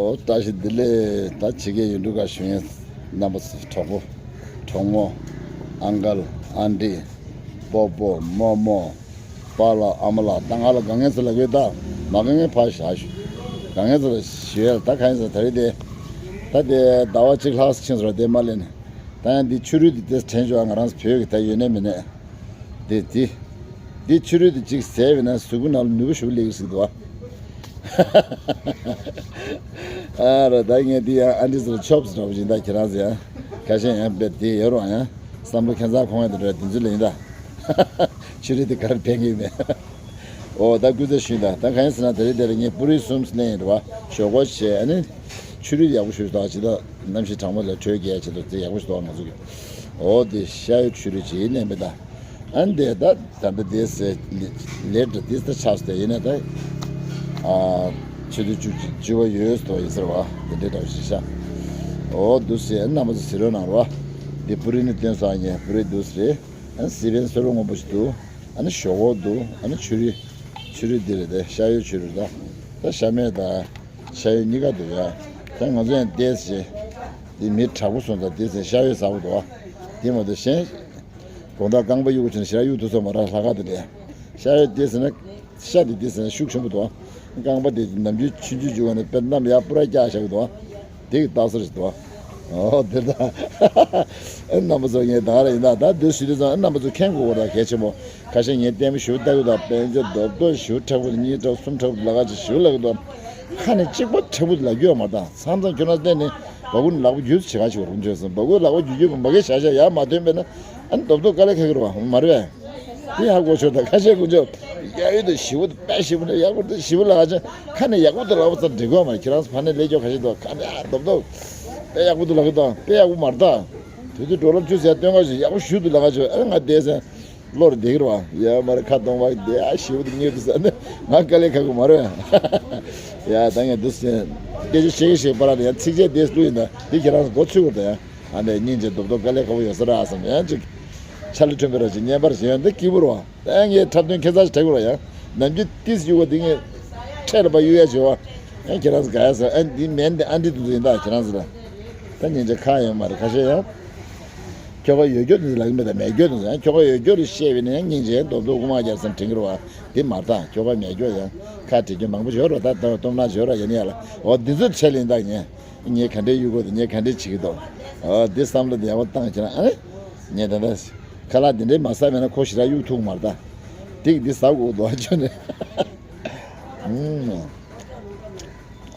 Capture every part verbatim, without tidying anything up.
ཨོ། བཀྲ་ཤིས་བདེ་ལེགས། ད་ཕྱི་རྒྱལ་ཡུལ་གྲུ་ཁག་བཞུགས་མཁན་རྣམ་པ་ཚོ། གྲོགས་པོ་གྲོགས་མོ། ཨང་ཀལ་ཨང་ཊི། སྤོ་བོ་རྨོ་མོ། པཱ་ལགས་ཨ་མ་ལགས། ད་ང་ལ་དགའ་མཁན་ཚོ་ལ་གོ་ད། མ་དགའ་མཁན་ཕར་བཞག་ཞུ། དགའ་མཁན་ཚོ་ལ་ཞུ་ཡ་ལ། ད་གང་ཡིན་ཟེར་ན། ད་རེས་དེ་ད་དེ་ཟླ་བ་གཅིག་ལྷག་ཙམ་ཕྱིན་སོང་ར། དེ་མ་སླེབས་ནས། ད་ཡང་འདི་ཕྱི་རུ་འདི་དེ་དྲན་བྱུང་། ང་རང་ཚོ་བོད་ཀྱི་ད་ཡོད་ནས་མེད་ནས། དེ་དེ་འདི་ཕྱི་རུ་འདི་གཅིག་བཟས་པས་ན་གཟུགས་པོ་ནང་ལ་ནུས་པ་ཞེ་པོ་སླེབས་ཀྱི་ཟེར་གྱི་འདུག་ཨ། ཨ་ར། ད་ངས་འདི་ཡང་ཨ་འདི་ཚོ་ལ་ཆོབ་ཟེར་འདྲ་པོ་ཅིག་ཡིན་ད། ཁྱེད་རང་ཚོ་ཡང་ཁ་ཤས་ཡང་དཔེ་དེ་ཡོད་རུང་ཡང་བསམ་བློ་ཁྱད་མཚར་གོ་མཁན་དེ་འདྲ་དེ་ཚོ་ལ་ཡིན་ད། ཕྱི་རུ་འདི་ག་རེ་ཕན་གྱི་མེད། ཨོ། ད་སྐུ་ཚེ་ཞུ་ད། ད་གང་ཡིན་ཟེར་ན། དེ་རིང་དེ་རིང་ངས་པུ་རི་གསུམ་ལེན་ཡིན་རེད་བ། ཞོག་ཁོག་བྱས། ཨ་ནི་ཕྱི་རུ་ཡག་པོ་ཞུ་ད། ཅི་ད་གནམ་གཤིས་གྲང་མོ་ལ་དྲོད་སྐྱེལ་ཡ་ཆེད་དུ་དེ་ཡག་པོ་ཞུ་ད། ང་ཚོ་གི། ཨོ། དེ་ཤ་ཡོད་ཕྱི་རུ་ཅིག་ལེན་པ་ད། ཨ་ནི་དེ་ད་ད་ད་དེ་ཟེར་ལེ་ལེ་ད་དེ་ད་ཆགས་སོང་། དེ་ཡིན་ན་ད། ཨ། ཆུ་ཚོད་བཅུ་བཅུ་བཅུ་པ་ཡོད་དོ་ཡིན་ཟེར་བ། དེ་འདྲའི་འདྲ་བོ་ཞིག་ཤ། ཨོ། འདུག་སེ་རྣམ་པ་ཚོ་གཟིགས་རོགས་གནང་རོགས། འདི་པུ་རི་ནི་སྟོན་སོང་ངས། པུ་རི་འདུག་སེ་རེད། ཨ་ནི་སི་པན་སེ་རོ་སྔོན་པོ་ཞིག་འདུག་ཨ་ནི་ཞོག་ཁོག་འདུག་ཨ་ནི་ཕྱི་རུ། ཕྱི་རུ་འདི་རེད་དེ། ཤ་ཡོད་ཕྱི་རུ་ད། ད་ཤ་མེད་ད། ཤ་ཡོད་གཉིས་ཀ་འདུག་ཡ། ད་ང་ཚོ་ཡང་ཏོག་ཙམ། འདི་མི་དྲག་པོ་སོང་ཙང་ཏོག་ཙམ་ཤ་ཡོད་ཟ་དགོས་འདུག་ཨ། དེ་མ་གཏོགས་གཞན། དགོང་དག་རྐང་པ་གཡུག་བྱས་ནས་ཞེ་དྲག་གཡུག་ཐུབ་ས་མ་རེད། ལྷག་དཀར་དེ་འདྲ། ཤ་ཡོད་ཏོག་ཙམ་ན། ཤ་དེ་ཏོག་ཙམ་ན་ཤུགས་ཆེན་པོ་འདུག་ཨ། རྐང་པ་དེ་ནམ་རྒྱུན་ཆུང་ཆུང་བྱུང་བ་ནས་དཔེ་གནམ་ཡར་སྤུ་ར་བཀྱག་བཞག་གི་འདུག་ཨ། དེ་གི་རྟགས་གསལ་ཞིག་འདུག་ཨ། ཨོ། དེ་ད། ཨ། རྣམ་པ་ཚོ་ངས་ད་ར་ཡིན་ད། ད་འདི་ཞུ་དུས་ཙང་། ཨ། རྣམ་པ་ཚོ་མཁྱེན་དགོས་པ་ད་གལ་ཆེན་པོ། ཁ་ཤས་ངས་ལྟད་མོ་ཞུ་ལྟ་གི་འདུག་དཔེ་ཚོ་རྡོབ་རྡོབ་ཞུ། མཁྲེགས་པོ་གཉིས་མཁྲེགས་གསུམ་མཁྲེགས་པོ་ལ་ཁ་ཅིག་ཞུ་ལ་གི་འདུག་ཁ་ནས་གཅིག་པོ་མཁྲེགས་པོ་ལ་རྒྱུ་ཡོད་མ་རེད་ད། མཚམས་མཚམས་ཁྱོད་རང་བལྟས་ནས་སྦ་ཁུག་ནས་ལག་པ་འགྱུར་ཚེ་ཆེ་ཁ་ཆེ་བ་རུང་བྱོས་སམ། སྦ་ཁུག་ལག་པ་འགྱུར་འགྱུར་གི་མ་གི་ཤ་ཤ་ཡར་མ་ཐོན་པས་ན། ཨ་ནི་རྡོབ་རྡོབ་དཀའ་ལས་ཁག་གི་རེད་བ། མ་རེད་པས། དེ་ཧ་གོ་ཆོག་ད། ཁ་ཤས་ཀུན་ཆོ་ཡ་ཡོད་དུ་ཞི་བོ་དུ་དཔེ་ཞི་བོ་ནས་ཡག་པོ་དུ་ཞི་བོ་ལ་ཁ་ཆེ། ཁ་ནས་ཡག་པོ་དུ་ལག་པ་ཚར་འགྲིག་གོ་མ་རེད། ཁྱེད་རང་ཚོ་ཕ་ནས་ལས་ཀྱོ་ཁ་ཤས་དུ་ཁ་ནས་ཨ་རྡོབ་རྡོབ་དཔེ་ཡག་པོ་དུ་ལ་གི་དང་དཔེ་ཡག་པོ་མ་རེད་ད། དུས་དུས་འགྲོ་ལམ་ཆུ་ཟེར་སྟོན་ཁ་ཞིག་ཡག་པོ་ཞུ་དུ་ལ་ཁ་ཆོ། ཨ། ང་བསྡད་ཟེར། བློར་བསྡད་ཀྱི་རེད་བ། ཡ་མ་རེད། ཁ་གདོང་བ་བསྡད། ཨ། ཞི་བོ་དུ་གཉེར་དུ་ཟེར་ནས་ང་དཀའ་ལས་ཁག་གི་མ་རེད། ཡ། ད་ངས་འདུག་སེ་སྐད་ཆ་བཤད་ཀྱི་བཤད་པ་ར་དེ་ཡང་ཚིགས་བཅད་དེ་བླུགས་ཡིན་ད། འདི་ཁྱེད་རང་ཚོ་མགོ་ཚོས་དགོས་ད་ཡ། ཨ་ནས་སྙིང་རྗེ་རྡོབ་རྡོབ་དཀའ་ལས་ཁག་པོ་ཡོད་ས་ར་བསམ། ཡང་ཅིག་ཆ་ལུ་ཁྲོན་པའི་ར་ཅིག་བརྙན་པར་བྱེད་ཡོང་འདི་སྐྱིད་པོ་རེད་བ། ད་ངས་འཁྲབ་སྟོན་ཁྱད་མཚར་ཞིག་བྲིས་དགོས་ར་ཡ། ནམ་རྒྱུན་ཏིས་གཡུག་པ་འདི་ངས་འཕྲལ་ལ་ཕར་གཡུག་ཡ་བྱེད་བ། ཡང་ཁྱེད་རང་ཚོ་དགའ་ཡ་ཟེར། ཨ། འདི་མེན་འདི་ཨ་འདི་འདུག་ཡིན་ད་ཁྱེད་རང་ཚོ་ལ། ད་སྙིང་རྗེ་ཁག་ཡོད་མ་རེད། ཁ་ཤས་ཡང་ཁྱོ་ག་ཡོད་རྒྱུ་འདུག་ལབ་ཀྱི་མེད་ད། མེད་རྒྱུ་འདུག་ཡང་ཁྱོ་ག་ཡོད་རྒྱུ་རེད་བཤད་པས་ན་ཡང་སྙིང་རྗེ་རྡོབ་རྡོབ་རྐུ་མ་རྒྱག་བསམ་དྲན་གྱི་རེད་བ། འདི་མ་རེད་ད། ཁྱོ་ག་མེད་རྒྱུ་ཡང་ཁ་བྲལ་རྒྱུ་མང་པོ་ཡོད་རེད་ད། ད་སྟོབས་ན་ཡོད་ར་ཡ་ནི་ཡ་ལ། འོ། འདི་ཚོ་ཆད་ལེན་ད་ངས། ངས་ག་འདྲའི་གཡུག་དགོས་འདུག་ངས་ག་འདྲའི་བྱེད་ཀྱི་འདུག་འོ། འདི་བསམ་བློ་འདི་ཡག་པོ་བཏང་བྱས་ན། ཨ་ནི་ངས་ད་ལྟ་ཁ་ལག་འདི་འདྲའི་མ་ཟ་བས་ན་ཁོ་ཞེ་དྲག་གཡུག་ཐུབ་མ་རེད་ད། དེ་གི་འདི་ཟ་དགོས་འདུག་ཨ། ཁྱོད་ནས། ཨུམ།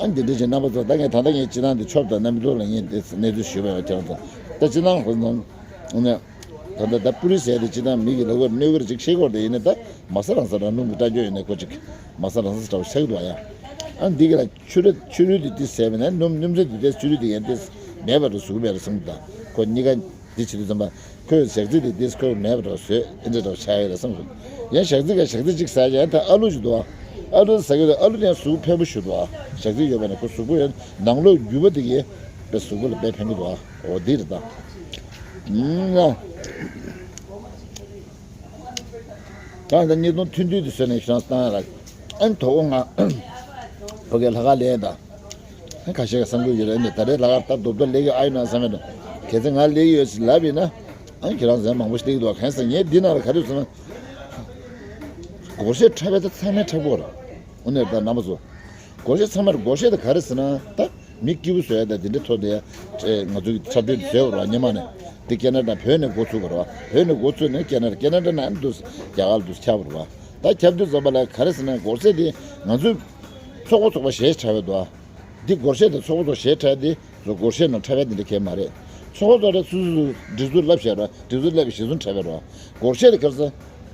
ཨ། འདི་འདྲའི་བྱས། རྣམ་པ་ཚོ། ད་ངས་ད་ལྟ་ངས་སྤྱི་བཏང་འདི་ཆོབ་དང་རྣམ་པ་ཚོ་ལ་ངས་འདི་གནས་ཚུལ་ཞུས་པ་ཡང་ཁྱེད་རང་ཚོ། ད་སྤྱི་བཏང་ཁོ་ཚོ་ནི། ད་ལྟ་ད་པུ་རི་ཟེར་དེ་སྤྱི་བཏང་མི་གི་ལོ་གར་གནོད་གར་ཅིག་ཤེས་སྐོར་དེ་ཡིན་ན། ད་མ་ཟ་རང་ཟ་རང་སྣུམ་གི་སྐྲག་རྒྱུ་ཡོད་ན་ཁོ་ཅིག་མ་ཟ་རང་ཟ་ཟ་འདྲ་བོ་ཆགས་འདུག་ཡ། ཨ། འདི་གི་ལ་ཆུ་ར་ཆུ་རུལ་དེ་དེ་ཟས་པས་ན་སྣུམ་སྣུམ་ཟས་དེ་དེ་ཆུ་རུལ་དེ་ཡན་དེ་མེད་པ་རུ་གཟུགས་མེད་རུ་སོང་འདུག་ད་ཁོ་གཉིས་ཀ་འདི་བྱེད་དུས་ཙམ་པ། ཁོས་ཞག་ཚི་དེ་དེ་ཁོས་མེད་པ་འདྲ་བོ་བཟོས། ཨེ་འདྲ་འདྲ་བོ་ཆགས་ཡོད་རེད་བསམ་གི་འདུག་ཡང་ཞག་ཚི་ག་ཞག་ཚི་གཅིག་ཟ་ཡ། ད་ཨ་ལུ་ཅིག་འདུག་ཨ། ཨ་ལུ་ཟ་གི་འདུག་ཨ་ལུ་དེ་ཡང་གཟུགས་ཕན་པོ་ཞུ་འདུག་ཨ། ཞག་ཚི་ཡོད་པ་ནས་ཁོ་གཟུགས་པོ་ཡང་ནང་ལོགས་རྒྱུ་བ་དེ་གས་པའི་གཟུགས་པོ་ལ་དཔེ་ཕན་གི་འདུག་ཨ། འོ་འདི་རེད་ད། ཨུམ། ང་ད་ལྟ་གཉིས་སྟོང་ཐུང་ཐུང་དུ་བཟོས་ནས་ཁྱེད་རང་བཏང་ཡ་ལ། ཨ་ནི་དོ་དགོང་ང་ཕ་གིར་ལྷག་དཀར་ལེན་ད། ཨ། ཁ་ཤས་ཀྱིས་བསམ་གྱི་ཡོད་རེད། ཨ་ནི་ད་རེས་ལྷག་དཀར་ད་རྡོབ་རྡོབ་ལེན་གྱི་ཨ་ཡོད་ན་བསམ་ཡོད་ད། གལ་སྲིད་ང་ལེན་གྱི་ཡོད་ཟེར་ལབ་ཡིན་ན། ཨ་ནི་ཁྱེད་རང་ཚོ་མང་པོ་ཞིག་ལེན་གྱི་འདུག་ག་གང་ཟེར་ངས་འདི་ནང་ལ་ག་རེ་ཟེར་ན། སྒོར་གཞས་འཁྲབ་པ་ད་ཚང་མས་འཁྲབ་ཀྱི་ཡོད་རེད། འོ་ནས་ད་རྣམ་པ་ཚོ། སྒོར་གཞས་ཚང་མར་སྒོར་གཞས་དེ་ག་རེ་ཟེར་ན། ད་མི་སྐྱིད་པོ་བཟོ་ཡ་ད་དེ་འདྲའི་ཐོག་ནས་ང་ཚོ་གི་འཁྲབ་སྟོན་དེ་བཟོས་པ་རེད་བ། སྔོན་མ་ནས་དེ་ཁེ་ན་ཌ་བོད་ནས་འགོ་ཚུགས་པ་རེད་བ། བོད་ནས་འགོ་ཚུགས་ནས་ཁེ་ན་ཌ། ཁེ་ན་ཌ་ནས་ཨ་ནི་འདུག་རྒྱ་གར་ལ་འདུག་ཁྱབ་པ་རེད་བ། ད་ཁྱབ་དུས་ཙམ་པ་ལ་ག་རེ་ཟེར་ན། སྒོར་གཞས་དེ་ང་ཚོས་ཚོགས་པ་ཚོགས་པ་གཞས་འཁྲབ་ཡ་འདུག་བ། འདི་སྒོར་གཞས་དང་ཚོགས་པ་ཚོགས་གཞས་འཁྲབ་ཡ་དེ་ཚོ་སྒོར་གཞས་ནང་འཁྲབ་ཡ་དེ་འདྲ་གང་ཡང་མ་རེད། ཚོགས་པ་ཚོགས་རེ་སོ་སོ་སོ་སྒྲིག་འཛུགས་བསླབ་བྱས་ར། སྒྲིག་འཛུགས་བསླབ་པའི་གཞི་བཟུང་འཁྲབ་ཡ་རེད་བ། སྒོར་གཞས་དེ་ག་རེ་ཟེར་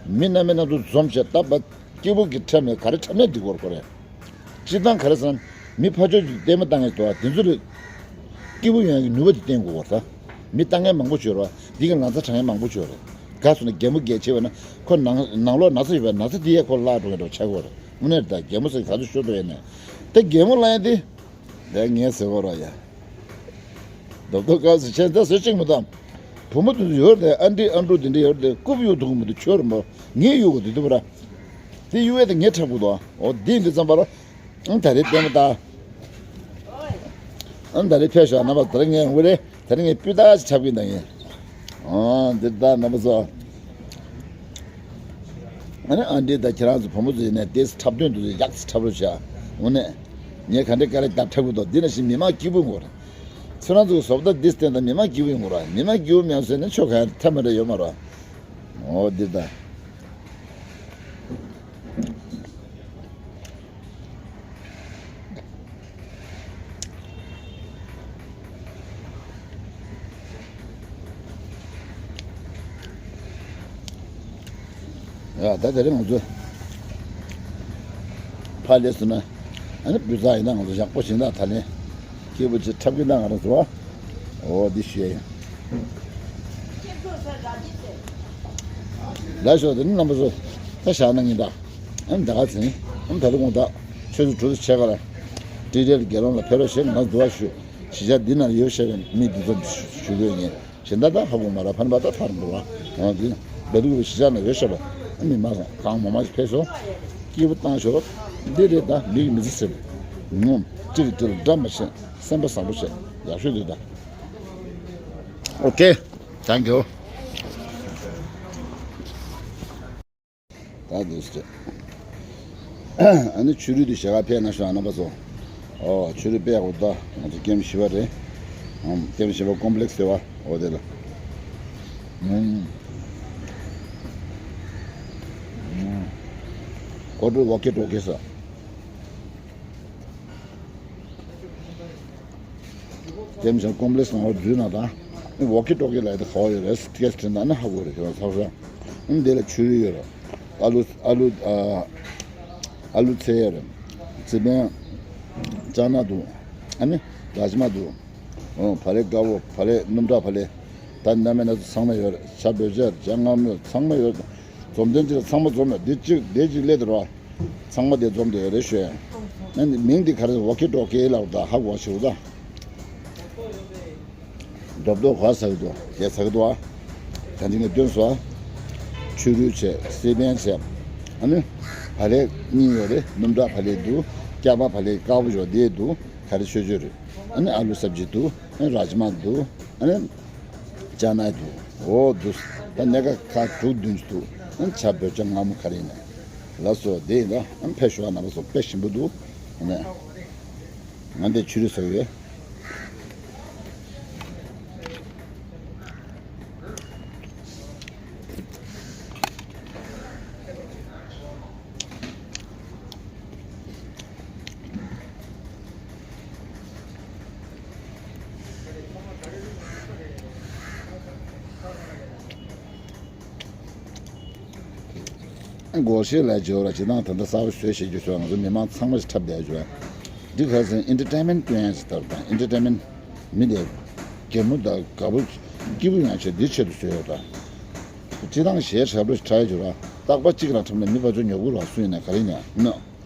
ན། མི་རྣམ་པས་རྣམ་ཚོ་འཛོམས་བྱས་ད་བ། སྐྱིད་པོ་གི་འཁྲབ་ནས་ག་རེ་འཁྲབ་ནས་འགྲིག་གི་རེད། སྤྱིར་བཏང་ག་རེ་ཟེར་ན། མི་ཕར་ཕྱོགས་ཀྱི་ལྟད་མོ་ལྟ་མཁན་ཞིག་འདུག་བ། དེ་ཚོ་ལ་སྐྱིད་པོ་ཡོང་ཡག་གི་ནུས་པ་དེ་བསྟན་དགོས་པ་རེད། མི་ལྟ་མཁན་མང་པོ་ཅིག་ཡོད་རེད་བ། འདི་གི་ན་ཚ་དྲག་མཁན་མང་པོ་ཅིག་ཡོད་རེད། ག་སོང་ན་རྒན་པོ་རྒས་ཆེ་བས་ན་ཁོ་ནང་ནང་ལོགས་ན་ཚ་ཡོད་པས། ན་ཚ་དེ་ཡས་ཁོ་བརླག་འགྲོ་མཁན་འདྲ་བོ་ཆགས་ཀྱི་ཡོད་རེད། དངོས་གནས་རེད། ད་རྒན་པོ་ཚོ་ག་ཚོད་ཤོར་འགྲོ་ཡོད་ནས། ད་རྒན་པོ་ལབ་ཡ་དེ། ད་ངས་ཟེར་བ་ར་ཡ། རྡོག་རྡོག་སྐབས་སུ་ཆེན་ད་ཟེར་གཅིག་མི་དང་། བུ་མོ་དེ་ཚོ་ཡོད་རེད། ཨ་འདྲི་ཨ་འདྲུ་དེ་འདྲ་ཡོད་རེད། རྐུབ་གཡུག་ཐུབ་ཀྱི་མི་འདུག་ཁྱོད་རེད་མོ། ངས་གཡུག་གི་འདུག་འདུག་པ་ར། དེ་གཡུག་ཡས་དེ་ངས་འཁྲབ་དགོས་འདུག་འོ་འདི་འདི་ཙམ་པ་ར། ཨང་། ད་རེས་ལྟད་མོ་ལྟ། ཨ་ནི་ད་རེས་ཕེབས་ཤོག་རྣམ་པ། ད་རེས་ངས་འོ་རེད། ད་རེས་ངས་སྤུས་དག་ཅིག་འཁྲབ་གིན་ད་ངས། ཨ་འདི་ད་རྣམ་པ་ཚོ། ཨ་ནི་ཨ་འདྲེ་ད་ཁྱེད་རང་ཚོ་བུ་མོ་ཚོ་ཡིན་ནས་དེ་འཁྲབ་དོན་དུ་ཡག་ཅིག་འཁྲབ་རོགས་བྱ། འོ་ནས། ངས་ག་འདྲེ་དཀའ་ལས་བརྒྱབ་འཁྲབ་གི་འདུག་འདི་ནང་བཞིན་མི་མང་སྐྱིད་པོ་ཡོང་གི་རེད། ཁྱོད་རང་ཚོ་གི་བཟོ་ལྟ་འདི་བསྟན་ད་མི་མང་སྐྱིད་པོ་ཡོང་གི་རེད། མི་མང་སྐྱིད་པོ་མ་ཡོང་ཟེར་ན་ཆོ་ག་ཐབས་མ་འདྲ་ཡོད་མ་རེད། འོ་འདི་ད། ཡ་ད་དེ་རིང་ང་ཚོ་ཕར་སླེབས་སོང་ན། ཨ་ནི་སྤུས་ཚད་ཡིན་ན་ང་ཚོ་ཡག་པོ་ཞིག་ད་ད་ལན་སྐྱིད་པོ་ཅིག་འཁྲབ་གི་ད་ང་རང་ཚོ། འོ་འདི་ཞུ་ཡ་ཡིན། ལགས་སོ། དེ་ནི་རྣམ་པ་ཚོ་ད་བཞག་གནང་གི་ད། ཨ་ནི་ད་ག་ཚིག་ཨ་ནི་ད་ལོ་དགོང་དག་ཆུ་ཚོད་དྲུག་ཙམ་ཕྱེད་ཀ་ལ་ཏི་ཏི་ལ་དགེ་སློང་ལ་ཕེབས་རོགས་ཞེས་ང་འདུ་བ་ཞུ། གཞིས་ཆགས་འདི་ན་ཡོད་ཤེས་པའི་མི་འདི་ཚོ་ཞུ་གི་ཡོད་ངེས། གཞན་དག་ད་ཧ་གོ་མ་ར་ཕན་པ་ད་ཐར་འགྲོ་བ། འོ་འདི་འབད་འདུག་གི་གཞིས་ཆགས་ན་ཡོད་ཤེས་པ་ཨ་མི་མ་གང་མང་མང་ཞིག་ཕེབས་སོང་། སྐྱིད་པོ་བཏང་ཤོག་འདི་རེད་ད་མི་གི་མི་ཚེ་ཟེར། ངོམ་གཅིག་གི་དེ་ལ་འདྲ་མ་བྱེད། སེམས་པ་བཟང་པོ་བྱེད། ཡག་ཤོས་འདི་ད། ཨོ་ཀེ། Thank you. ད་འདུག་སེ། ཨ་ནི་ཆུ་རུད་དེ་ཞེ་ག་ཕེབས་ན་ཤོག་རྣམ་པ་ཚོ། ཨོ་ཆུ་རུད་ཕེབས་དགོས་ད། ང་ཚོ་ཀེམ་བཞི་པ་རེད། ཨམ་ཀེམ་བཞི་པ་ཀོམ་པི་ལེགས་ཟེར་བ་འོ་དེ་ལ། ཨུམ། ཨུམ། ཀོ་ཀྲུ་ཝོ་ཀི་ཊོ་ཀི་ཟེར། ཀེམ་བཞི་པ་ཀོམ་པི་ལེགས་ནང་ལ་འཛུལ་ན་ད། ཝོ་ཀི་ཊོ་ཀི་ལབ་ཡ་དེ་ག་པར་ཡོད་རེད་ཟེར་སྐད་དྲིས་ན་ཨ་ནི་ཧ་གོ་རེད་ཁྱོད་རང་ཚ་ས། ཨ་ནི་དེ་ལ་ཆུ་རུད་ཡོད་རེད། ཨ་ལུ་ཨ་ལུ་ཨ་ཨ་ལུ་ཚལ་ཡོད་རེད། རྩི་ཕན། ཅ་ན་འདུག་ཨ་ནི་རཱཇ་མ་འདུག་འོ་བག་ལེབ་དཀར་པོ། བག་ལེབ་སྣུམ་འཁྲབ་བག་ལེབ། ད་གནམ་མེད་ན་ཚ་ཚང་མ་ཡོད་རེད། ཇ་བོད་ཇ། ཇ་མངར་མོ་ཚང་མ་ཡོད་རེད། འཛོམས་ཐོན་ཅིག་ལ་ཚང་མ་འཛོམས་ཡོད། འདི་གཅིག་འདི་གཅིག་སླེབས་དེ་རོ། ཚང་མ་དེ་འཛོམས་དེ་ཡོད་རེད་ཤོད། ཨ་ནི་མིང་འདི་ག་རེ་ཟེར། ཝོ་ཀི་ཊོ་ཀི་ལབ་ད་ཧ་གོ་ཞིག་ད། རྡོབ་རྡོབ་ག་ཟ་གི་འདུག་གས་ཟ་གི་འདུག་ཨ། ད་འདི་ངས་སྟོན་སོང་ཨ། ཆུ་རུད་བྱས། རྩི་ཕན་བྱས། ཨ་ནི་བག་ལེབ་གཉིས་ཡོད་རེད། སྣུམ་འཁྲབ་བག་ལེབ་འདུག་སྐྱག་པ་བག་ལེབ་དཀར་པོ་ཞོ་དེ་འདུག་ག་རེ་ཆོས་ཆོས་རེད། ཨ་ནི་ཨ་ལུ་སབ་ཇི་འདུག་ཨ་ནི་རཱཇ་མ་འདུག་ཨ་ནི་ཅ་ན་འདུག་འོ་འདུག་ད་སྣ་ཁ་ཁ་དྲུག་བདུན་ཅིག་འདུག་ཨ་ནི་ཇ་བོད་ཇ་མངར་མོ་ག་རེ་ཡིན་ན། ལགས་སོ། དེ་ཡིན་ད། ཨ་ནི་ཕེབས་ཤོག་ཨ། རྣམ་པ་ཚོ་དཔེ་ཞིམ་པོ་འདུག་ཨ་ནི་ང་འདི་ཆུ་རུད་ཟ་གི་ཡོད། སྒོར་གཞས་ལ་བརྗོད་ལ་སྤྱིར་བཏང་ད་ལྟ་གསར་པ་བཟོས་བྱེད་རྒྱུ་བཟོས། ང་ཚོ་མི་མང་ཚང་མ་ཞིག་འཁྲབ་བསྡད་ཡོད། འདི་ག་ཟེར། ཨེན་ཊར་ཊེན་མེན་ཊི་སྟོན་ཡ་ཞིག་ལྟར་དང་། ཨེན་ཊར་ཊེན་མེན་ཊི་མི་དེ་གད་མོ་དང་དགའ་པོ་སྐྱིད་པོ་ཡོང་བྱེད་འདི་ཆེད་དུ་བཟོས་ཡོད་ད། སྤྱིར་བཏང་གཞས་འཁྲབ་རོགས་ཞིག་འཁྲབ་ཡ་བྱོས་ར། རྟག་པར་གཅིག་རང་འཁྲབ་ན་མི་ཕར་ཕྱོགས་ཉོ་གི་རེད་བ། སུ་ཡིན་ན་ག་རེ་ཡིན་ན།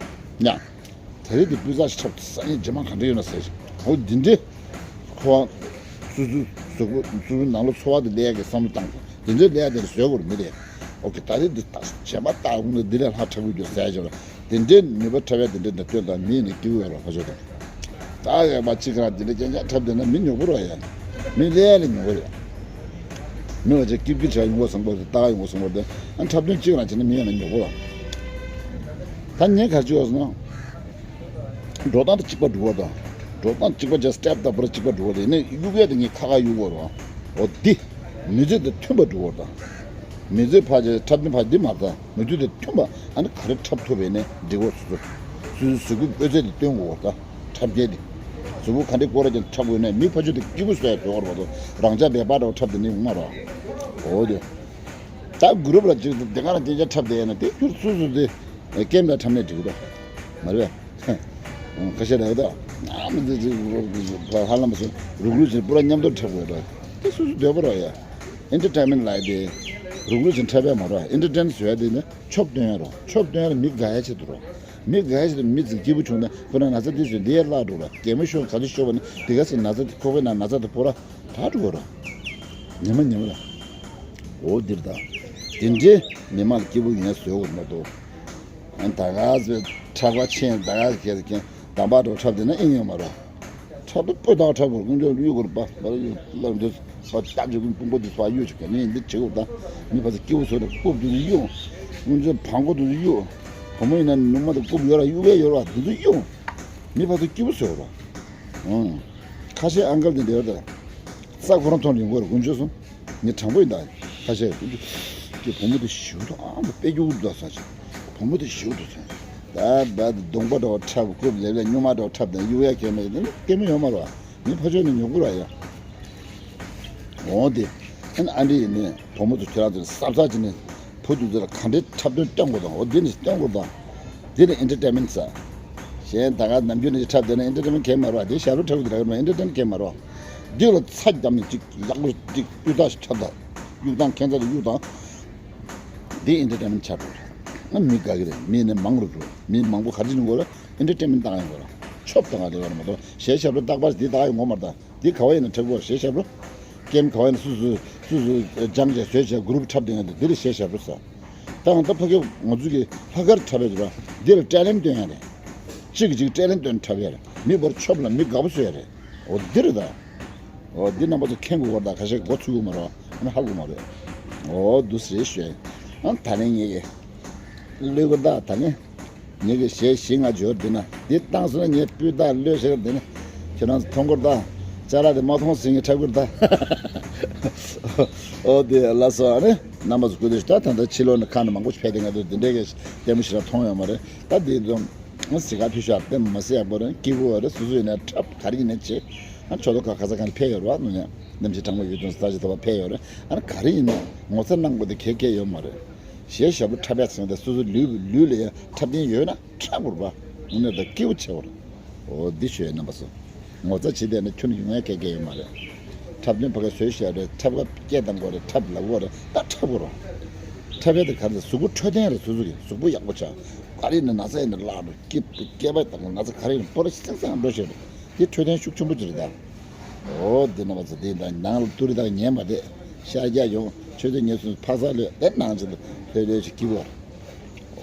ཡ། ད་རེས་འདི་སྤུས་ཚད་ཞིག་འཁྲབ་སང་ཉིན་རྗེས་མ་ག་འདྲ་ཡོད་ན་ཟེར་ཞིག་འོ་འདི་འདྲའི་ཁོ་བ་སོ་སོའི་གཟུགས་པོ་སོ་སོའི་ནང་ལོགས་འཚོ་བ་དེ་ལས་ཀྱི་བསམ་བློ་བཏང་དགོས། འདི་འདྲའི་ལས་དེ་བཟོ་དགོས་རེད་མི་རེད། ཨོ་ཀེ། ད་རེས་འདི་ད་རྗེས་མ་ལྟ་འོང་ན་འདི་ལས་ལྷག་འཁྲབ་གི་འདུག་ཟེར་ཞིག་འདི་འདྲའི་ནུས་པ་འཁྲབ་ཡ་འདི་འདྲའི་འདི་སྟོན་དང་མི་ནི་སྐྱིད་པོ་ཡོད་ར་ཕར་ཕྱོགས་དང་། ད་ཡག་པ་གཅིག་ག་འདི་འདྲ་རྐྱང་རྐྱང་འཁྲབ་བསྡད་ན་མི་ཉོ་གི་རེད་ཡ། མི་ལས་ལས་ཉོ་གི་རེད། མི་བ་ཅིག་ཀིབ་ཀིབ་བྱ་ཡོང་གོ་བསམ་གོ་དེ་ལྟ་ཡོང་གོ་བསམ་གོ་དེ། ཨ་འཁྲབ་སྟོན་གཅིག་རང་བྱས་ན་མི་ཡོང་ན་ཉོ་གོ་ལ། ད་ངས་ག་རེ་བྱས་ཡོད་ཟེར་ན། འགྲོ་སྟངས་དེ་གཅིག་པ་འགྲོ་བ་དང་། འགྲོ་སྟངས་གཅིག་པ་བྱས། སི་ཊེབ་དང་པོ་ར་གཅིག་པ་འགྲོ་བ་དེ་ནས་གཡུག་ཡ་དེ་ངས་ཁ་ཁ་གཡུག་གོ་ར། འོ་འདི། མི་ཚེ་དང་མཐུན་པ་འགྲོ་བ་དང་། མི་ཚེ་ཕར་བྱས་འཁྲབ་སྟོན་ཕར་འདི་མ་བཏང་། མི་ཚེ་དང་མཐུན་པ་ཨ་ནི་ག་རེ་འཁྲབ་ཐུབ་པ་ཡིན་ནའི་འགྲིག་གོ། སོ་སོ་སོ་སོའི་གཟུགས་པོའི་དཔེ་མཛོད་དེ་སྟོན་དགོས་པ་དང་། འཁྲབ་མཁན་དེ། གཟུགས་པོ་ག་འདྲའི་སྐོར་ར་ཀྱང་འཁྲབ་དགོས་ནས་མི་ཕར་ཕྱོགས་དེ་སྐྱིད་པོ་བཟོ་ཡ་དགོས་པ་རེད་པ། རང་ཅག་སྦལ་པ་འདྲ་བོ་འཁྲབ་དེ་ནི་ཡོང་མ་རེད། འོ་དེ། ད་གུ་རུབ་ལ་ཅིག་དེ་ག་རང་རྐྱང་རྐྱང་འཁྲབ་བསྡད་ཡ་ན་དེ་ཁྱོད་སོ་སོ་དེ་ཀེམ་ལ་འཁྲབ་ནས་འགྲིག་གི་འདུག་མ་རེད་པས། ཁ་ཤས་རེད་ད། ཨ་མི་དེ་ཅིག་ཧ་ལམ་སོ་རུག་རུག་ཅིག་པུ་ར་མཉམ་དུ་འཁྲབ་དགོས་རེད། དེ་སོ་སོ་འདོད་པ་རེད་ཡ། ཨེན་ཊར་ཊེན་མེན་ཊི་ལབ་ཡ་དེ་རུག་རུག་ཅིག་འཁྲབ་ཡ་མ་རེད། ཨེན་ཊར་ཊེན་བཟོ་ཡ་དེ་ནི་ཆོབ་སྟོན་ཡ་རོ། ཆོབ་སྟོན་ཡ་ལ་མི་དགའ་ཡ་ཆེད་དུ་རོ། མི་དགའ་ཡ་ཆེད་དུ་མི་ཚོས་སྐྱིད་པོ་བྱུང་ན་ཁོ་ན་ན་ཚ་དེ་ཚོས་འདི་ཡར་བརླག་འགྲོ་ར། གད་མོ་ཤོར་ག་ཚོད་ཤོར་བ་ནི་དེ་ག་ཚོད་ན་ཚ་དེ་ཁོག་པའི་ནང་ན་ཚ་དེ་ཕོག་ར་དྲག་འགྲོ་ར། ཉི་མ་ཉི་མ་ལ། འོ་འདིར་ད། དེ་འདྲའི་མི་མང་ལ་སྐྱིད་པོ་ཡོང་ཡ་བཟོས་འོ་མ་གཏོགས། ཨ་ད་ག་ཚོད་འཁྲབ་པ་ཆེན་ད་ག་ཚོད་གལ་ཏེ་དམ་པ་འགྲོ་འཁྲབ་བསྡད་ན་ཨེ་ཡོང་མ་ར། ཁྱབ་ཏུ་སྤོས་དང་འཁྲབ་དགོས། དཀོན་མཆོག་གཡུག་དགོས་པ། བར་ཡོད་ལ་འདི་བ་ལྟ་ཅིག་དཔུང་པོ་འདི་ཚོ་གཡུག་ཅིག་ག་ནས་འདི་བྱེད་དགོས་ད། མི་ཕ་ཚོ་སྐྱིད་པོ་བཟོ་རེ་རྐུབ་འདི་ཚོ་གཡུག་དཀོན་མཆོག་བང་གོ་འདི་ཚོ་གཡུག་བུ་མོ་ཡིན་ན་ནུ་མ་དང་རྐུབ་ཡོད་ར་གཡུག་གས་ཡོད་ར་འདི་ཚོ་གཡུག་མི་ཕ་ཚོ་སྐྱིད་པོ་བཟོ་ར། ཨང་། ཁ་ཤས་ཨང་ཀལ་འདི་འདྲ་ཡོད་ད། ས་ཁོ་རང་ཐོན་ཡོང་གི་རེད། དཀོན་མཆོག་གསུམ། ངས་དྲང་པོ་ཡིན་ད། ཁ་ཤས་ཀྱི་བུ་མོ་དེ་ཞིག་ཏུ་ཨང་དུ་དཔེ་རྒྱུག་འདུག་ས་ཆེ། བུ་མོ་དེ་ཞིག་ཏུ་ཆེ། ད་ད་གདོང་པ་འདྲ་བ་འཁྲབ་རྐུབ་ལེབ་ལེབ་སྨྱུག་མ་འདྲ་བ་འཁྲབ་དང་གཡུག་ཡ་གས་མེད་དེ་ནི་སྐྱེ་མི་ཡོད་མ་རེད་བ། མི་ཕ་ཆོས་ནི་ཉོ་དགོས་ར་ཡ། འོ་དེ། ཨན་ཨ་འདྲི་ཡིན་ནི་བུ་མོ་ཚོ་ཁྱེད་རང་ཚོ་ནི་སབ་སབ་ཅི་ནི། བུ་དུ་ཚོ་ལ་ག་འདྲའི་འཁྲབ་སྟོན་སྟོན་དགོས་དང་འོ་དེ་ནི་སྟོན་དགོས་དང་། འདི་ལ་ཨེན་ཊར་ཊེན་མེན་ཊི་ཟེར། གཞན་ད་ག་ནམ་རྒྱུན་ནས་འཁྲབ་བསྡད་ན་ཨེན་ཊར་ཊེན་མེན་ཊི་གང་ཡང་མ་རེད་བ། དེ་ཞབས་བྲོ་འཁྲབ་ཀྱི་རེད་མ་ཨེན་ཊར་ཊེན་མེན་ཊི་གང་ཡང་མ་རེད་བ། འདི་ལ་ཚ་བརྒྱབ་ནས་ཅིག་ཡག་པོ་ཅིག་གཡུག་དག་ཞིག་འཁྲབ་དང་། གཡུག་དང་ཁྱད་མཚར་དུ་གཡུག་དང་། འདི་ཨེན་ཊར་ཊེན་མེན་ཊི་ཆགས་འགྲོ་རེད། ང་མི་དགའ་གི་རེད། མི་ནི་མང་རུ་འགྲོ། མི་མང་པོ་ག་རེ་བྱེད་དགོས་རེད། ཨེན་ཊར་ཊེན་མེན་ཊི་བཏང་ཡོང་དགོས་རེད། ཆོབ་བཏང་ཡ་དེ་བ་རེད་མ་གཏོགས་གཞས་ཞབས་བྲོ་རྟག་པར་འདི་བཏང་ཡོང་དགོས་མ་རེད་ད། འདི་ག་བ་ཡིན་ན་འཁྲབ་དགོས་རེད་གཞས་ཞབས་བྲོ། ཀེམ་ག་བ་ཡིན་ན་སུ་སུ་སུ་སུ་སྦྱངས་བྱས་བཟོས་བྱས་གུ་རུབ་འཁྲབ་བསྡད་ཡ་འདི་འདི་ལ་གཞས་ཞབས་བྲོ་ཟེར། ད་ང་ད་ཕ་གི་ང་ཚོ་གི་ལྷག་དཀར་འཁྲབ་ཡ་ཅིག་འདི་ལ་ཊེ་ལེན་ཊི་སྟོན་ཡ་རེད། གཅིག་གིས་གཅིག་ཊེ་ལེན་ཊི་སྟོན་འཁྲབ་ཡ་རེད། མི་བར་ཆོབ་ལ་མི་དགའ་པོ་བཟོ་ཡ་རེད། འོ་འདི་རེད་ད། འོ་འདི་རྣམ་པ་ཚོ་མཁྱེན་དགོས་པ་རེད་ད། ཁ་ཤས་མགོ་ཚོས་ཀྱི་མ་རེད་བ། ཨ་ནི་ཧ་གོ་མ་རེད། འོ་འདུག་སེ་རེད་ཤོད། ཨ་ད་ནི་ངེད་ཀྱི་གླུ་གོ་ད་ད་ནི། ངེད་ཀྱི་གཞས་བཞི་ལྔ་འབྱོར་འདི་ན་འདི་བཏང་སོང་ན་ངས་སྤུས་དག་གླུ་ཤེར་འདི་ན། ཁྱེད་རང་ཚོ་མཐོང་གོ་ད། ཅ་ལག་དེ་མ་མཐོང་ཟིན་གྱི་འཁྲབ་གོ་ད། འོ་དེ་ལ་སོ་ཨ་ནི་རྣམ་པ་ཚོ་སྐུ་དེ་ད་ད་ད་ཕྱི་ལོགས་ནས་ཁ་ནས་མང་པོ་ཕེབས་ཏེ་ང་ཚོ་འདི་འདྲའི་གི་ལྟད་མོ་ཞིག་ལ་མཐོང་ཡོད་མ་རེད་ད་འདི་ཚོ། ཟི་ག་ཕི་ཤ་ཏེ་མ་སི་ཡག་པོ་རེད། སྐྱིད་པོ་རེད། སུ་སུ་ཡིན་ན་འཁྲབ་ག་རེ་ཡིན་ན་བྱེད། ཨ་ཆོ་ཏོ་ཁ་ཁ་ས་ཁ་ནས་ཕེབས་ཡོད་རེད་བ། ནུ་ཉ་ནམ་ཞིག་དྲང་མོ་ཡོད་དུས་ས་ཅི་ཐོ་བ་ཕེབས་ཡོད་རེད། ཨ་ག་རེ་ཡིན་ན་ངོ་ཚ་གནང་དགོས་དེ་གལ་གལ་ཡོད་མ་རེད། གཞས་ཞབས་བྲོ་འཁྲབ་ཡག་ཟེར་ཏེ་སུ་སུ་ལུས་ལུས་ལ་ཡང་འཁྲབ་མཁན་ཡོད་ན་འཁྲབ་དགོས་རེད་བ། ནུ་ཉ་ད་སྐྱིད་པོ་བྱེད་དགོས་རེད། འོ་འདི་ཤོད་རྣམ་པ་ཚོ། ངོ་ཚ་བྱེད་བསྡད་ན་ཁྱོན་ནས་ཡོང་ཡ་གལ་གལ་ཡོད་མ་རེད། འཁྲབ་སྟོན་ཕ་ག་བཟོས་བཞག་རེད། འཁྲབ་ག་སྐད་བཏང་དགོས་རེད། འཁྲབ་ལབ་དགོས་རེད། ད་འཁྲབ་དགོས་རེད། འཁྲབ་ཡ་དེ་ག་རེ་གཟུགས་པོ་འཕྲོད་བསྟེན་རེད། སོ་སོ་གི་གཟུགས་པོ་ཡག་པོ་ཆགས། ག་རེ་ཡིན་ན་ན་ཚ་ཡིན་ན་བརླག་འགྲོ། སྐེད་སྐེད་པ་དང་ན་ཚ་ག་རེ་ཡིན་ན་སྤོ་ར་ཤི་ཚང་ཚང་འགྲོ་ཤེས་རེད། དེ་འཕྲོད་བསྟེན་ཤུགས་ཆེན་པོ་ཅིག་རེད་ད། འོ་འདི་རྣམ་པ་ཚོ་འདི་ད་ནང་ལ་ཏུ་རི་དང་ཉན་མ་བསྡད། ཤར་རྒྱག་ཡོང་ཆུ་ཚོད་ཉེར་གསུམ་ཕ་ས་ལོས་དེ་ནང་ཆེན་དུ་ལྷོད་ལྷོད་ཅིག་སྐྱིད་པོ།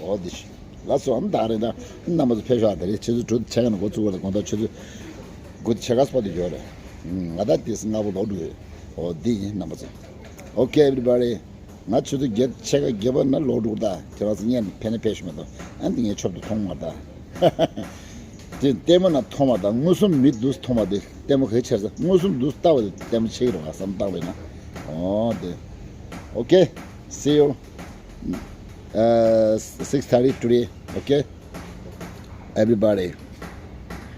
འོ་འདི་ཤི། ལ་སོ་ཨམ་ད་རེད་ད། རྣམ་པ་ཚོ་ཕེབས་ཤོག་ད་རེས་ཆུ་ཚོད་དྲུག་ཕྱེད་ཀ་ནས་འགོ་བཙུགས་པ་ལ་དགོང་དག་ཆུ་ཚོད་དགུ་ཕྱེད་ཀ་སྤོ་དེ་ཡོད་རེད། ང་ད་དེ་སྔ་པོ་ལོག་འགྲོ་ཡོད། འོ་འདི་ཡིན་རྣམ་པ་ཚོ། Okay everybody. ང་ཆུ་ཚོད་བརྒྱད་ཕྱེད་ཀ་བརྒྱད་པ་ན་ལོག་འགྲོ་ད། ཁྱེད་རང་ཚོ་སྔོན་ནས་ཕེབས་ན་ཕེབས་ཤོག་མ་གཏོགས་ཨ་འདི་ངས་ཆོབ་ཏུ་མཐོང་མ་ད། དེ་ལྟད་མོ་ན་མཐོང་བ་དང་མངོན་སུམ་མི་འདུག་མཐོང་བ་དེ་ལྟད་མོ་ག་ཆེར་ས་མངོན་སུམ་འདུག་ལྟ་བ་དེ་ལྟད་མོ་ཆེ་གི་རེད་བ་བསམ་བཏང་བས་ན། འོ་དེ། Okay, see you. Uh, six thirty today. Okay, everybody.